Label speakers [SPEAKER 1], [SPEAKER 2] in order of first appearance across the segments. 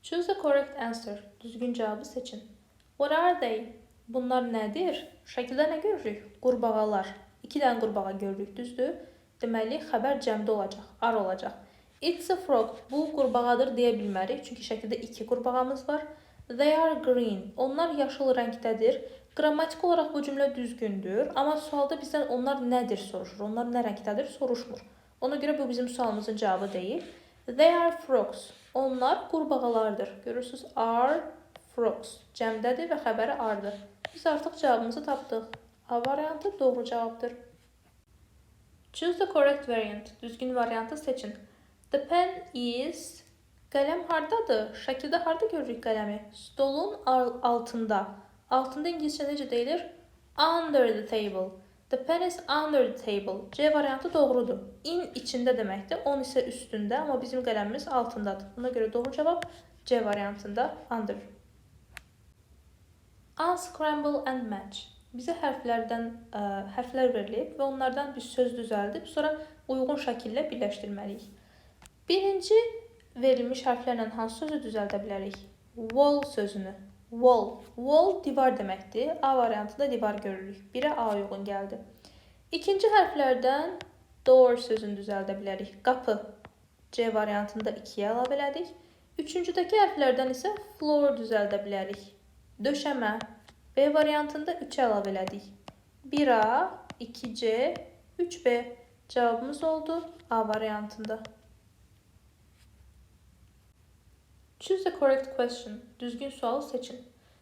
[SPEAKER 1] Choose the correct answer. Düzgün cavabı seçin. What are they? Bunlar nədir? Şəkildə nə görürük? Qurbağalar. 2 dənə qurbağa görürük, düzdür? Deməli, xəbər cəmdə olacaq, are olacaq. It's a frog. Bu qurbağadır deyə bilmərik, çünki şəkildə 2 qurbağamız var. They are green. Onlar yaşıl rəngdədir. Qrammatik olaraq bu cümlə düzgündür, amma sualda bizdən onlar nədir soruşur. Onlar nə rəngdədir soruşmur. Ona görə bu bizim sualımızın cavabı deyil. They are frogs. Onlar qurbağalardır. Görürsüz, are frogs. Cəmdədir və xəbəri are'dır. Biz artıq cavabımızı tapdıq. A variantı doğru cavabdır. Choose the correct variant. Düzgün variantı seçin. The pen is... Qələm hardadır? Şəkildə harda görürük qələmi? Stolun altında. Altında ingiliscə necə deyilir? Under the table. The pen is under the table. C variantı doğrudur. In içində deməkdir. On isə üstündə, amma bizim qələmimiz altındadır. Buna görə doğru cavab C variantında under. Unscramble and match. Bizə hərflərdən hərflər verilib və onlardan bir söz düzəldib, sonra uyğun şəkillə birləşdirməliyik. Birinci verilmiş hərflərlə hansı sözü düzəldə bilərik? Wall sözünü. Wall. Wall divar deməkdir. A variantında divar görürük. 1-ə A uyğun gəldi. İkinci hərflərdən door sözünü düzəldə bilərik. Qapı. C variantında 2-yə əlavə elədik. Üçüncüdəki hərflərdən isə floor düzəldə bilərik. Döşəmə. B variantında 3-ə əlavə elədik. 1A, 2C, 3B. Cavabımız oldu A variantında. Choose the correct question. Düzgün sualı seçin.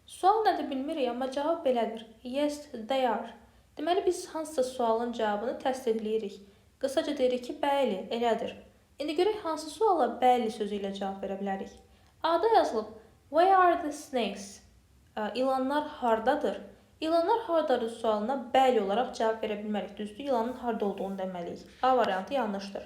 [SPEAKER 1] Sual nədir bilmirik, amma cavab belədir. Yes, they are. Deməli, biz hansısa sualın cavabını təsdiqləyirik. Qısaca deyirik ki, bəli, elədir. İndi görək hansı suala bəli sözü ilə cavab verə bilərik. A-da yazılıb, where are the snakes? İlanlar hardadır? İlanlar hardadır sualına bəli olaraq cavab verə bilmərik. Düzdür, ilanın harda olduğunu deməliyik. A variantı yanlışdır.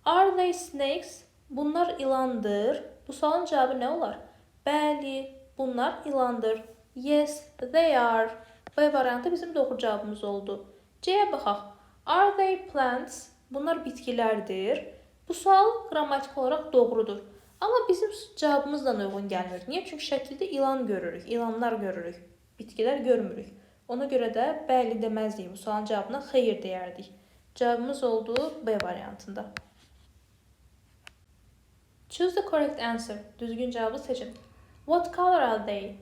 [SPEAKER 1] Are they snakes? Bunlar ilandır. Bu sualın cavabı nə olar? Bəli, bunlar ilandır. Yes, they are. B variantı bizim doğru cavabımız oldu. C-yə baxaq. Are they plants? Bunlar bitkilərdir. Bu sual qrammatik olaraq doğrudur. Amma bizim cavabımızla uyğun gəlmir. Niyə? Çünki şəkildə ilan görürük, ilanlar görürük, bitkilər görmürük. Ona görə də bəli deməzdik. Bu sualın cavabına xeyir deyərdik. Cavabımız oldu B variantında. Choose the correct answer. Düzgün cavabı seçin. What color are they?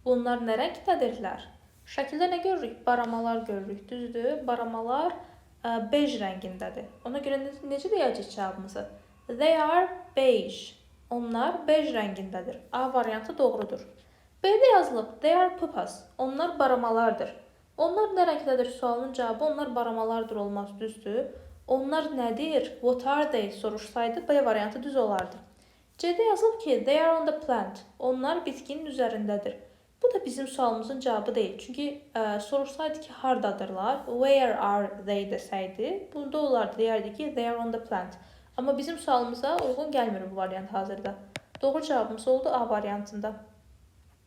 [SPEAKER 1] Bunlar nə rəngdədirlər? Şəkildə nə görürük? Baramalar görürük. Düzdür? Baramalar bej rəngindədir. Ona görə necə deyəcəyik cavabımızı? They are beige. Onlar bej rəngindədir. A variantı doğrudur. B-də yazılıb they are pupas. Onlar baramalardır. Onlar nə rəngdədir sualının cavabı onlar baramalardır olmaz, düzdür? Onlar nədir? What are they soruşsaydı B variantı düz olardı. C-də yazılıb ki, they are on the plant. Onlar bitkinin üzərindədir. Bu da bizim sualımızın cavabı deyil. Çünki soruşsaydı ki, hardadırlar, where are they desəydi, bunda olardı, deyərdi ki, they are on the plant. Amma bizim sualımıza uyğun gəlmir bu variant hazırda. Doğru cavabımız oldu A variantında.